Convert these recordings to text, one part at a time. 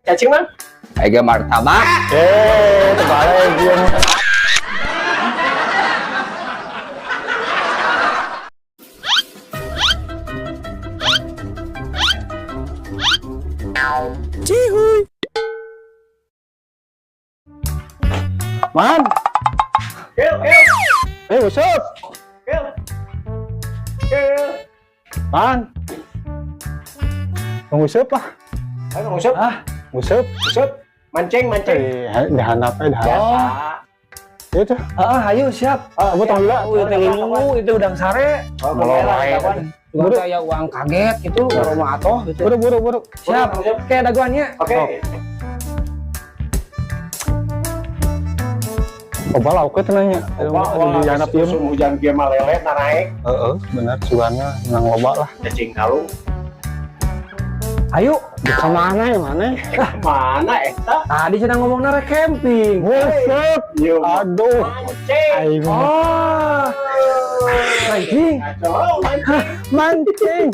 Cacing mah? Ega martabak. Eh, terbalik dia. Cihuy. Man, Kil, kil, eh what's up? Kil. Kil. Man. Nguseup lah. Ayo nguseup. Ah, nguseup. Nguseup. Mancing, mancing. Eh, dihandap eh, dihandap. Biasa. Itu. Ah, ayo siap. Ah, gua tahu juga. Oh, itu lulu, itu udang sare. Oh, mulai lah. Buru. Saya uang kaget gitu, rumah atoh gitu. Buru, buru, buru. Siap. Kayak dagoannya. Oke. Loba lauk teh nanya. Wah, Di handap ieu. musim hujan kieu mah lele naik. Heeh, bener sugannya menang loba lah. Cacing kalung. Ayo. Di mana ya mana? Mana eta? Tadi sedang ngomong rek camping. Nguseup. Yo. Aduh. Mancing. Aing mah Oh. Mancing. Kacau, mancing. mancing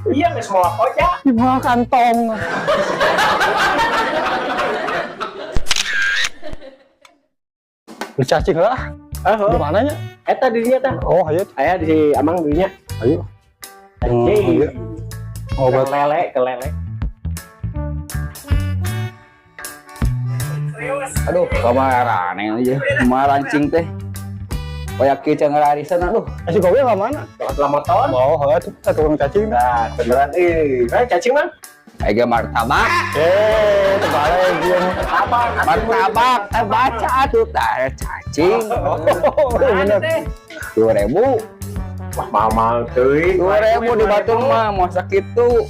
Iya, geus moal koja. di bawah kantong. Lu cacing lah. Di mananya? Eta dirinya tah. Oh, ayo. Aya di Amang dirinya. Ayo. Anjing. Iya. Obat. Ke lele, ke lele. Aduh, kamarane aja. Marancing teh. Kayak kieu can ngarisan aduh. Eh, si Gowe ka mana? Lah motor. Oh, heuh tuh tukang cacing. Nah, beneran eh. Eh, cacing mah? Ega martabak. Eh, terbalik dia. Martabak. Martabak, eh baca atuh tah cacing. Oh, bener. 2000. Wah, mahal teuing. 2000 di Batur mah masa kitu.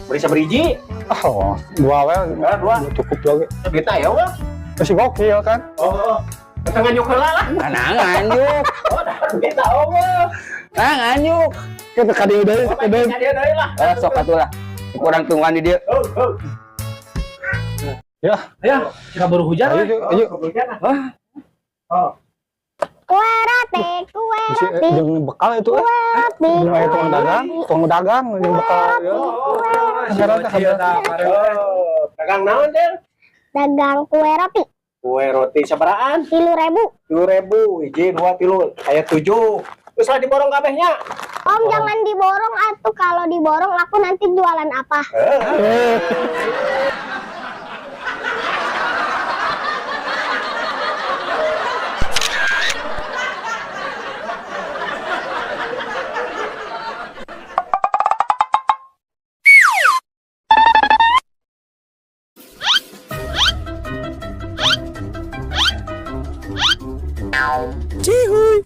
Beri saberiji. Oh, dua we. Ah, dua. Cukup lagi. Duitna aya mah. Si gokil kan? Oh, oh. Teu nganjuk heula lah. Nah, nganjuk. Oh, dah duitna eueuh. Nah, nganjuk. Kita ka dieu deui, Oh, ka deui. ka dieu deui lah. Eh, sok atuh lah. Kurang tungguan di dieu. Oh, oh. Ya, Ya, kita baru hujan. ayo, eh. ayo. Hujan ah. Wah, Oh. Kue roti, kue Bisi roti, jeung bekal itu eh. kue roti. Jeung aya tukang dagang jeung bekal ya. Kamera teh kamera. Oh, dagang naon, Del? Dagang kue roti, Kue roti sabaraan? 3.000. 3.000, hiji, dua, tilu, aya tujuh. Terus lah diborong kabehnya. Om jangan diborong atuh, kalau diborong aku nanti jualan apa? Eh, Cihuy.